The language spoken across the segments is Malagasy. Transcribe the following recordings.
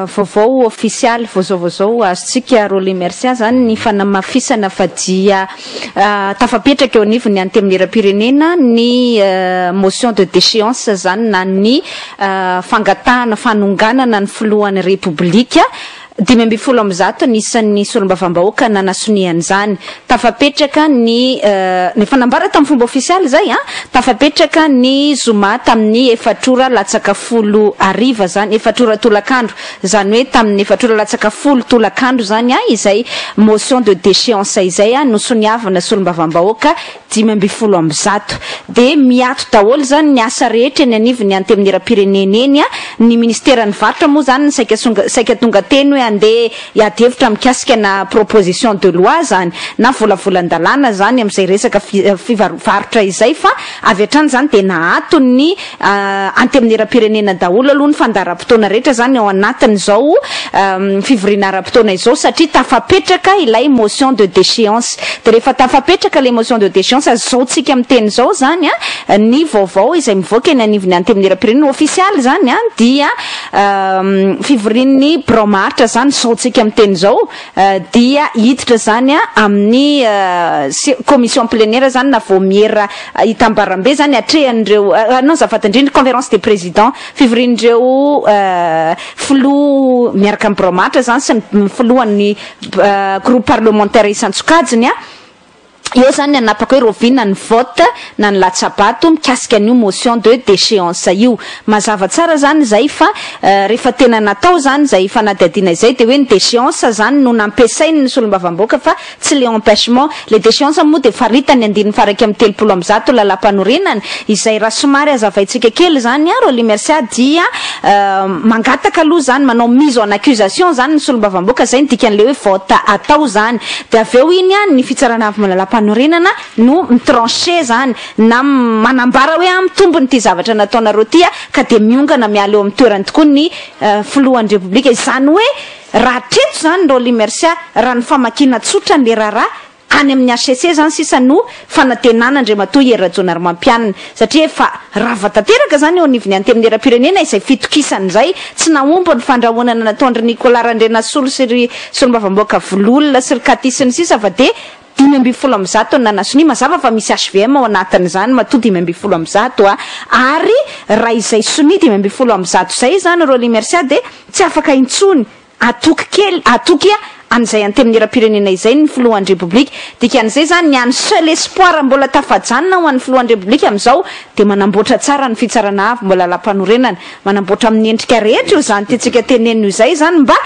Vaovao ofisialy vao zao vao zao azontsika Rolly Mercia zany ny fanamafisana fa dia tafapetraka eo anivon'ny Antenimierampirenena ny motion de déchéance zany na ny fangatahana fanonganana ny filohan'ny Repoblika. 115 ny isan'ny solombavambahoaka nanasonia an'izany. Tafapetraka ny, efa nambara tamin'ny fomba ofisialy izay an, tafapetraka ny zoma tamin'ny efatra ora latsaka folo hariva izany, efatra ora tolakandro, izany hoe tamin'ny efatra ora latsaka folo tolakandro izany an, izay motion de déchéance izay an, nosoniavina solombavambahoaka 115. Dia miato daholo izany ny asa rehetra eny anivon'ny Antenimierampirenena eny. Ny Ministeran'ny Varotra moa izany no saika songa saika tonga teny hoe handeha hiady hevitra mikasika na proposition de loi izany na volavolan-dalàna izany amin'izay resaka fivarotra izay fa avy hatrany izany dia naato ny Antenimierampirenena daholo aloha ny fandaharam-potoana rehetra izany ao anatin'izao fivoriana ara-potoana izao satria tafapetraka ilay motion de déchéance. Dia rehefa tafapetraka ilay motion de déchéance, izao tsika miteny izao izany ny vaovao izay mivoaka eny anivon'ny Antenimierampirenena ofisialy izany dia fivorian'ny birao maharitra izany izao tsika miteny izao dia hiditra izany amin'ny commission plénière izany na vaomiera itambarambe izany atrehan'ireo, non azafady indrindra, conférence des présidents, fivorian'ireo filoha miaraka amin'ny birao maharitra izany sy ny filohan'ny groupe parlementaire isan-tsokajiny. Eo izany ny hanapaka hoe rahoviana ny vote na ny latsa-bato mikasika an'io motion de déchéance io. Mazava tsara izany izay fa rehefa tena natao izany izay fanadihadiana izay dia hoe ny déchéance izany no nampiasain'ny solombavambahoaka fa tsy le empêchement. Le déchéance moa dia faritany andininy faha 131 lalàmpanorenana izay raha somary hazavaintsika kely izany Rolly Mercia dia mangataka aloha izany manao mise en accusation izany ny solombavambahoaka izay ny dikan'ilay hoe vote atao izany. Dia avy eo iny an, ny fitsarana avo lalàmpanorenana no mi-trancher izany na manambara hoe an mitombina ity zavatra nataonareo ity an, ka dia miongana miala eo amin'ny toerany tokoa ny filohan'ny Repoblika. Izany hoe raha hatreto izany Rolly Mercia, raha ny famakiana tsotra an'ilay raharaha, any amin'ny hcc izany sisa no fanantenana Andriamatoa Hery Rajaonarimampianina satria efa rava tanteraka izany eo anivon'ny Antenimierampirenena izay fitokisana izay, tsy nahomby ny fandrahonana nataon-dry Nicolas Randrianasolo sy ry solombavambahoaka Vololona sy ry Cathy sy ny sisa fa dia 115 no nanasonia, mazava fa misy hvm ao anatin'izany matoa 115 a! ary raha izay sonia 115 izay izany Rolly Mercia dia tsy afaka intsony Hatoky kely, hatoky an'izay Antenimierampirenena izay ny Filohan'ny Repoblika. Dikan'izay izany, ny hany seul espoir mbola tafajanona ho an'ny Filohan'ny Repoblika amin'izao dia manamboatra tsara ny Fitsarana Avo mbola Lalàmpanorenana. Manamboatra amin'ny endrika rehetra io izany tiantsika tenenina io izay izany mba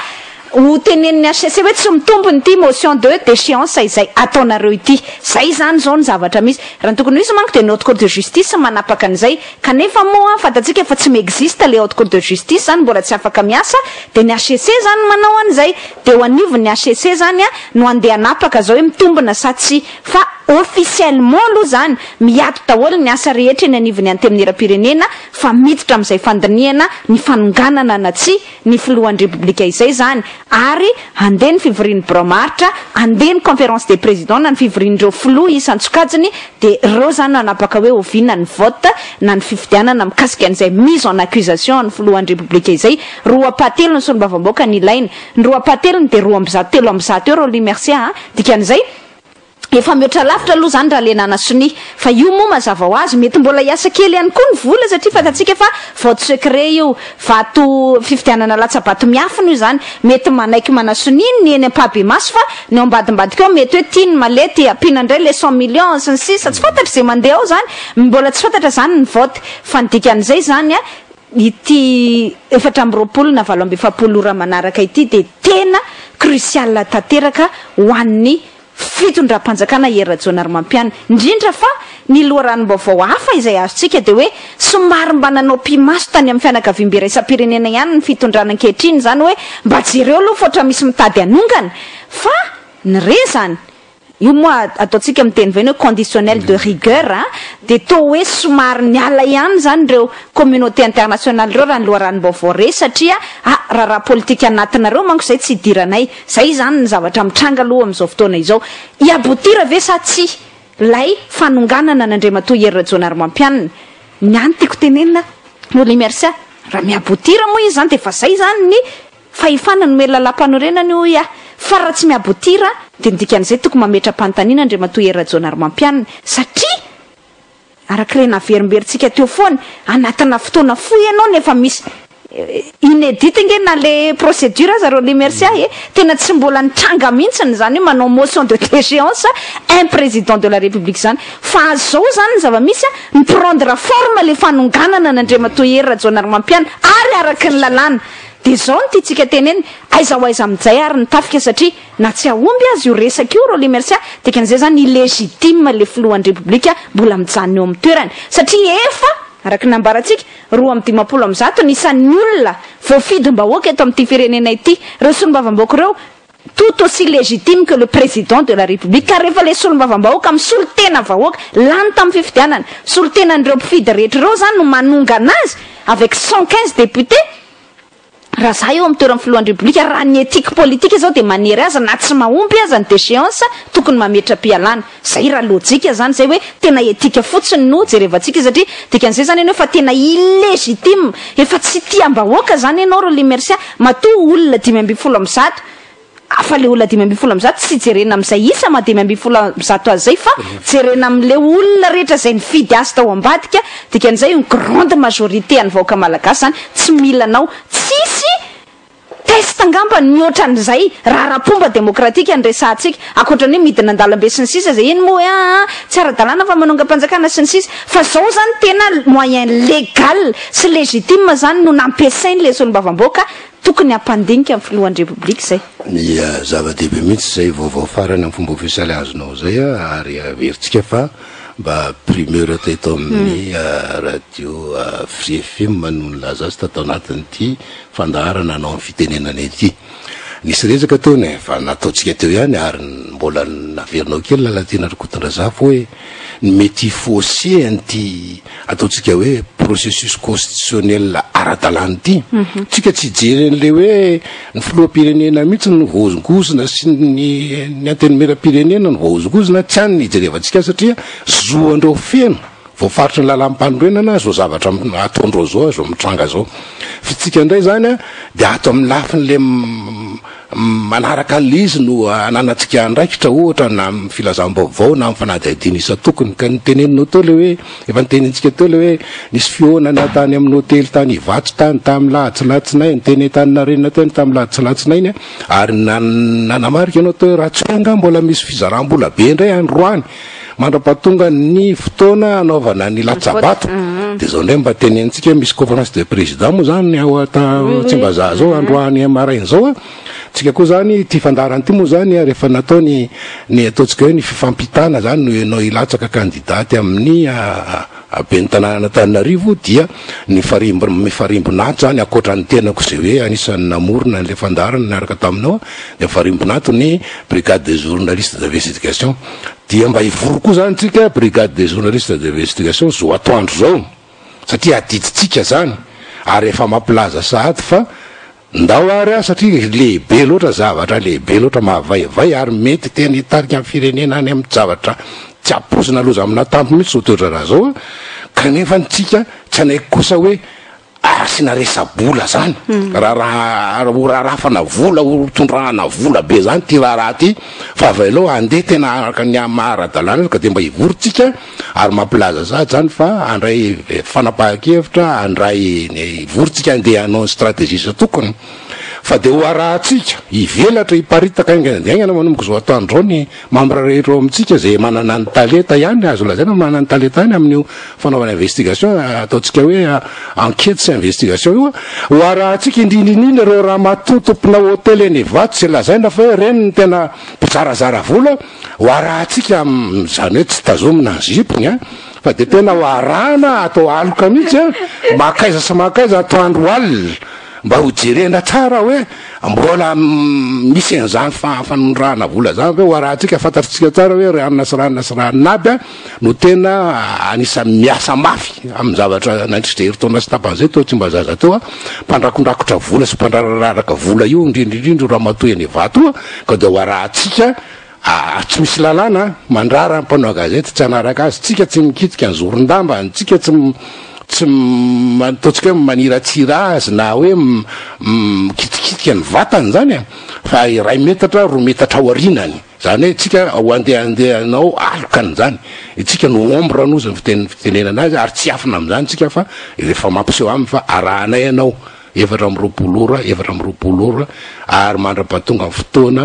ho tenenin'ny hcc hoe tsy mitombina ity motion de déchéance izay ataonareo ity. Izay izany izao ny zavatra misy. Raha ny tokony ho izy manko dia ny Haute Cour de Justice manapaka an'izay. Kanefa moa fantatsika fa tsy mi-existe ilay Haute Cour de Justice izany, mbola tsy afaka miasa, dia ny hcc izany no manao an'izay. Dia eo anivon'ny hcc izany no handeha hanapaka izao hoe mitombina sa tsia. Fa officiellement aloha izany, miato daholo ny asa rehetra eny anivon'ny Antenimierampirenena fa miditra amin'izay fandinihana ny fanonganana na tsia ny filohan'ny Repoblika izay izany ary handeha ny fivorian'ny birao maharitra, handeha ny conférence des présidents na ny fivorian'ireo filoha isan-tsokajiny dia ireo izany no hanapaka hoe oviana ny vote na ny fifidianana mikasika an'izay mise en accusation an'ny filohan'ny Repoblika izay. Roa ampahatelony solombavambahoaka ny ilaina. Ny roa ampahatelony dia 102, 300 eo Rolly Mercia a! Dikan'izay, Efa mihoatra lavitra aloha izany raha le nanasonia fa io moa mazava ho azy mety mbola hiasa kely ihany koa ny vola satria fantatsika fa vote secret io, vato fifidianana latsa-bato miafina io izany, mety manaiky manasonia ny eny ampahibemaso fa ny ao ambadimbadika ao mety hoe tiany malety ampiana indray le cent millions sy ny sisa tsy fantatra izay mandeha ao izany, mbola tsy fantatra izany ny vote fa ny dikan'izay izany ity 24 na 48 ora manaraka ity dia tena crucial tanteraka ho an'ny fitondram-panjakana Hery Rajaonarimampianina, indrindra fa ny loharanom-baovao hafa izay azontsika dia hoe somary mba nanao pi-maso tany amin'ny fianakaviambe iraisam-pirenena ihany ny fitondrana ankehitriny izany hoe mba jereo aloha fa ohatra misy mitady hanongana fa ny re izany io moa ataontsika amin'ny teny vahiny hoe conditionnel de rigueur a, dia toa hoe somary niala ihany izany ireo communauté internationale ireo raha ny loharanom-baovao re satria ah raharaha politika anatinareo manko izay tsy idiranay. Zay izany ny zavatra mitranga aloha amin'izao fotoana izao. Hi-aboutir ve sa tsia ilay fanonganana an'Andriamatoa Hery Rajaonarimampianina? Ny ahy no tiako tenenina Rolly Mercia, raha mi-aboutir moa izy izany dia efa zay izany ny. Fahefana nomen'ny lalàmpanorenana io hoy aho, fa raha tsy mi-aboutir dia ny dikan'izay tokony mametra-panontaniana Andriamatoa Hery Rajaonarimampianina satria araka ilay naverimberintsika teo foana, anatina fotoana fohy ianao nefa misy inédite ange na le procédure aza Rolly Mercia e, tena tsy mbola nitranga mihitsiny izany hoe manao motion de déchéance un président de la république izany, fa zao izany ny zava-misy a, mi-prendre forme le fanonganana an'Andriamatoa Hery Rajaonarimampianina ary araka ny lalàna. Dia izao no tiantsika tenenina, aiza ho aiza amin'izay ary ny tafika satria na tsy hahomby aza io resaka io Rolly Mercia, dikan'izay izany illégitime le filohan'ny Repoblika mbola mijanona eo amin'ny toerany satria efa, araka ny nambarantsika, 152 ny isan'ny olona voafidim-bahoaka eto amin'ity firenena ity, ireo solombavambahoaka ireo tout aussi légitime que le président de la République, ka rehefa le solombavambahoaka misolo tena vahoaka, lany tamin'ny fifidianana, misolo tena an'ireo mpifidy rehetra ireo izany no manongana azy avec 115 députés, raha za eo amin'ny toeran'ny filohan'ny Repoblika, raha ny éthique politique izao dia manery azy na tsy mahomby aza ny déchéance, tokony mametra-pialana. Zay raha lojika zany, zay hoe tena éthique fotsiny no jerevantsika satria dikan'izay zany ianao efa tena illégitime, efa tsy tiam-bahoaka zany ianao Rolly Mercia, matoa olona 115, fa le olona 115 tsy jerena amin'izay isa maha 115 azy zay fa jerena amin'le olona rehetra zay nifidy azy tao ambadika, dikan'izay une grande majorité an'ny vahoaka malagasy zany tsy mila anao, tsisy test angamba mihoatra an'izay raha ara-pomba demokratika no resahantsika, ankoatra ny hoe midina an-dalambe sy ny sisa izay iny moa hoe aa tsy ara-dalàna fa manongam-panjakana sy ny sisa, fa zao zany tena moyen légal sy légitime zany no nampiasain'ilay solombavambahoaka tokony hampandinika ny filohan'ny Repoblika izay. Ny zava-dehibe mihitsy izay vaovao farany amin'ny fomba ofisialy azonao izay ary averintsika fa mba primeur teto amin'ny radio Free FM no nilaza azy tato anatin'ity fandaharana hanao ny fitenenana ity. Nisy resaka teo ny efa nataontsika teo ihany ary mbola naverinao kely Lalatiana Rakotondrazafy hoe ny mety hi-fausser an'ity ataontsika hoe processus constitutionnel ara-dalàna ity. Tsika tsy hijery an'ilay hoe ny filoham-pirenena mihitsy no voahozongozona sy ny ny antenimieram-pirenena no voahozongozona, tsy any ny hijerevantsika azy satria zo an'ireo feno. Voafaritry ny lalàm-panorenana izao zavatra ataondreo izao, izao mitranga izao. Fitsika indray izany dia ato amin'ny lafiny le manaraka an'ilay izy no ananantsika andraikitra ohatra na amin'ny filazam-baovao na amin'ny fanadihadiana isan-tokony. Ka niteneninao teo ilay hoe, efa nitenenintsika teo ilay hoe nisy fihaonana tany amin'ny hotely tany Ivato tany tamin'ny lahady sy latsinainy, teny Antaninarenina teny tamin'ny lahady sy latsinainy ary nanamarika ianao teo hoe raha tsy hoe angaha mbola misy fizaram-bola be indray androany. Mandra-pahatonga ny fotoana hanaovana ny latsa-bato, dia izao indray mba tenenintsika hoe misy conférence de président moa izany ao Tsimbazaza ao androany maraina izao a. Tsika koa izany ity fandaharana ity moa izany rehefa natao ny ny ataontsika hoe ny fifampitana izany no ianao hilatsaka candidat amin'ny ben'ny tanànan'Antananarivo dia nifarimbo mifarimbona ato izany ankoatra ny tenako izay hoe anisan'ny namorona an'ilay fandaharana niaraka taminao dia mifarimbona ato ny brigade des journalistes d'investigation. Dia mba hivory koa zany tsika brigade des journalistes d'investigation zao atoandro zao satria adidintsika zany ary efa mampilaza sahady fa ndao ary aho satria lehibe loatra zavatra lehibe loatra mahavaivay ary mety tena hitarika ny firenena any amin'ny zavatra tsy ampoizina loza amina tampo mihitsy zao toedraharaha zao a kanefa ny tsika tsy hanaiky kosa hoe Asiana resa-bola zany, raharaha ho rarafana vola, ho tondrahana vola be zany ty raharaha ty, fa avelao handeha tena araka ny maha ara-dalàna azy ka de mba hivory tsika ary mampilaza sahady zany fa handray fanapahan-kevitra, handray ny hivory tsika handeha hanao ny stratégie isan-tokony, fa de ho arahantsika, hivelatra, hiparitaka haingana dia haingana manomboka izao atoandro izao ny Membre rehetra ao amintsika izay manana ny talenta ihany, azo lazaina fa manana ny talenta ihany amin'io fanaovana investigation, ataontsika hoe enquete sy investigation io, ho arahantsika indrindra indrindra ireo ramatoa tompona hotely eny Ivato izay lazaina fa hoe ireny no tena mpizarazara vola, ho arahantsika amin'izany hoe tsy tazomina ny zipony an, fa dia tena ho arahana atao aloka mihitsy an, mankaiza sy mankaiza atoandro alina. Mba ho jerena tsara hoe mbola misy an'izany fanondrahana vola izany ve ho arahantsika, fantatritsika tsara hoe ranona sy ranona sy ranona aby no tena anisan'ny miasa mafy amin'ny zavatra nandritra izay herintaona sy tapany izay teo Tsimbazaza teo, mpandrakondrakotra vola sy mpandrararaka vola io indrindra indrindra io ramatoa eny Ivato io ka dia ho arahantsika Ary tsy misy lalàna mandrara ny mpanao gazety tsy hanaraka azy. Tsika tsy mikitika ny zoron-damba, tsika tsy. tsy ataontsika hoe maniratsira azy na hoe mikitikitika ny vatany zany e, fa iray metatra, roa metatra aorianany. Zany hoe tsika ho andehandehanao alokany zany, itsika no ombre no zany fiteny fitenenana azy, ary tsy hiafina am'zany tsika fa efa mampiseho aminy fa arahanay ianao 24 ora, 24 ora, ary mandra-pahatonga ny fotoana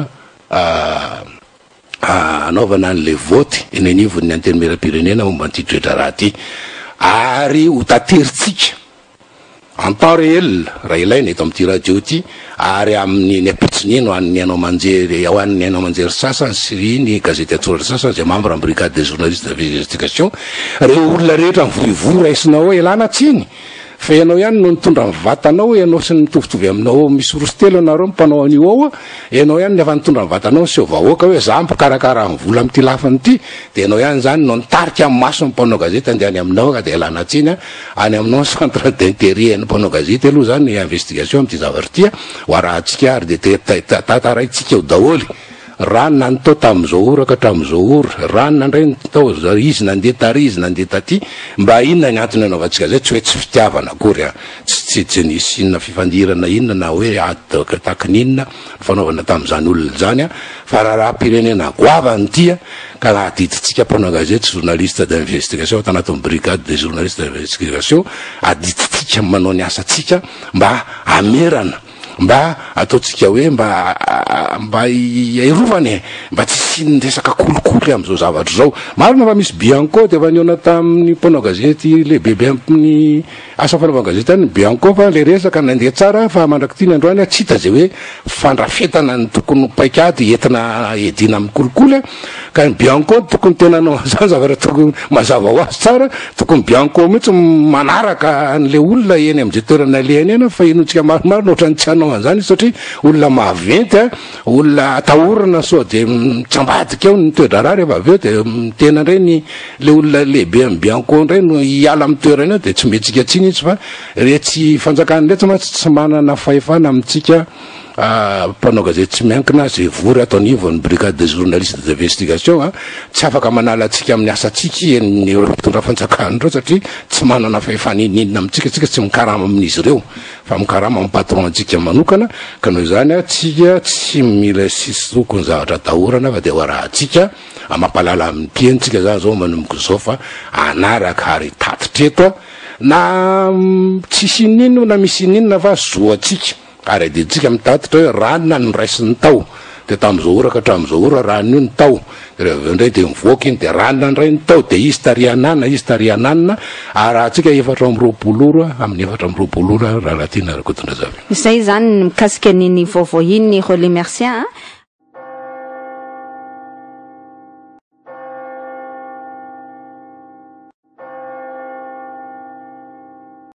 hanaovana an'le vote eny anivon'ny Antenimierampirenena momba an'ity toe-draharaha ity, ary ho taterintsika en temps réel raha ilaina eto amin'ity radio ity, ary amin'ny ny ampitsony iny ho an'ny haino aman-jery, ho an'ny haino aman-jery sasany sy ny gazety an-tsoratra sasany izay membre amin'ny brigade des journalistes d'investigation, ireo olona rehetra mivoivoy raisinao ao, ialana tsiny fa ianao ihany no nitondra ny vatanao, ianao sy ny mitovitovy aminao misy roa sy telo ianareo mpanao an'io ao, ianao ihany no efa nitondra ny vatanao niseho vahoaka hoe za mpikarakara ny vola amin'ity lafiny ity, dia ianao ihany izany no nitarika ny mason'ny mpanao gazety handeha any aminao ka dia ialana tsiny an, any aminao ny centre d'intérêt an'ny mpanao gazety aloha izany ny investigation amin'ity zavatra ity an, ho arahantsika ary dia tantaraintsika eo daholo. Ranona ny tao tamin'izao ora ka hatramin'izao ora, ranona indray ny tao, izy nandeha tary, izy nandeha taty, mba inona ny antony anaovantsika izay, tsy hoe tsy fitiavana akory an, tsy tsy tsy nisy inona fifandirana inona na hoe ady tahaky ny inona nifanaovana tamin'izany olona izany an, fa raharaham-pirenena goavana ity an, ka raha adidintsika mpanao gazety, journaliste d'investigation, ato anatin'ny brigade des journalistes d'investigation, adidintsika ny manao ny asantsika mba hamerana. Mba ataontsika hoe mba mba hiarovana e, mba tsy hisian'ny resaka kolikoly amin'izao zavatra izao. Marina fa misy Bianco dia efa nihaona tamin'ny mpanao gazety lehibebe amin'ny asa fanaovan-gazety any ny Bianco fa ilay resaka nandeha tsara fa mandrak'ity ny androany tsy hita izay hoe fandrafetana ny tokony ho paikady entina hiadiana amin'ny kolikoly ka ny Bianco no tokony tena hanao an'izany zavatra tokony mazava ho azy tsara, tokony Bianco mihitsy manaraka an'ilay olona eny amin'izay toerana alehany eny fa inoantsika maromaro no ohatran'ny tsy hanao an'izany izy satria olona maventy a, olona atahorana sao dia mitsambadika eo ny toe-draharaha rehefa avy eo dia tena indray ny le olona lehibe amin'ny Bianco indray no hiala amin'ny toerana eo dia tsy omentsika tsiny izy fa iretsy fanjakana iretsy mantsy tsy manana fahefana amintsika Mpanao gazety tsy miankina izay vory ato anivon'ny Brigade des journalistes d'investigation a, tsy afaka manala antsika amin'ny asantsika ireo mpitondra fanjakana ireo satria tsy manana fahefana inoninona amintsika, tsika tsy mikarama amin'izy ireo fa mikarama amin'ny patron antsika manokana, ka noho izany a, tsika tsy mila sy tokony zavatra atahorana fa dia ho arahantsika mampalala amin'ny mpihaino tsika zany zao manomboka izao fa hanaraka ary hitatitra eto a, na tsisy inoninona na misy inoninona fa zo antsika. Ary adidintsika mitatitra hoe ranona no noraisiny tao, dia tamin'izao ora ka hatramin'izao ora ranona io no tao, dia rehefa avy eo indray dia mivoaka iny dia ranona indray no tao, dia izy tary ananona, izy tary ananona, arahantsika 24 ora amin'ny 24 ora Lalatiana Rakotondrazafy. Izay izany ny mikasika an'iny vaovao iny Rolly Mercia a.